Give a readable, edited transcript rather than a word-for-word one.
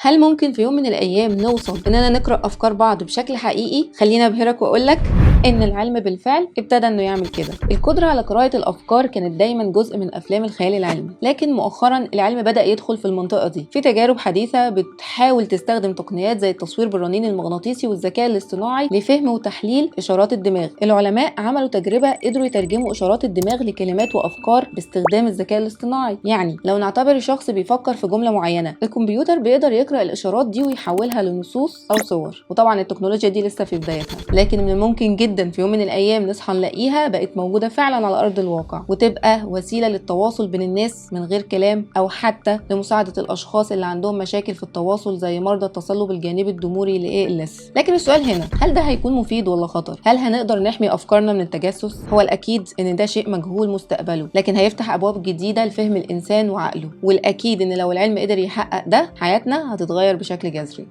هل ممكن في يوم من الأيام نوصل إننا نقرأ أفكار بعض بشكل حقيقي؟ خلينا أبهرك وأقولك إن العلم بالفعل ابتدى إنه يعمل كده. القدرة على قراءة الأفكار كانت دايما جزء من أفلام الخيال العلمي، لكن مؤخرا العلم بدأ يدخل في المنطقة دي. في تجارب حديثة بتحاول تستخدم تقنيات زي التصوير بالرنين المغناطيسي والذكاء الاصطناعي لفهم وتحليل إشارات الدماغ. العلماء عملوا تجربة قدروا يترجموا إشارات الدماغ لكلمات وأفكار باستخدام الذكاء الاصطناعي. يعني لو نعتبر شخص بيفكر في جملة معينة، الكمبيوتر بيقدر يقرأ الإشارات دي ويحولها لنصوص أو صور. وطبعا التكنولوجيا دي لسه في بدايتها، لكن من الممكن جدا في يوم من الأيام نصحى نلاقيها بقت موجودة فعلا على أرض الواقع، وتبقى وسيلة للتواصل بين الناس من غير كلام، أو حتى لمساعدة الأشخاص اللي عندهم مشاكل في التواصل زي مرضى التصلب الجانبي الضموري ل ALS. لكن السؤال هنا، هل ده هيكون مفيد ولا خطر؟ هل هنقدر نحمي أفكارنا من التجسس؟ هو الأكيد إن ده شيء مجهول مستقبله، لكن هيفتح أبواب جديدة لفهم الإنسان وعقله. والأكيد إن لو العلم قدر يحقق ده، حياتنا هتتغير بشكل جذري.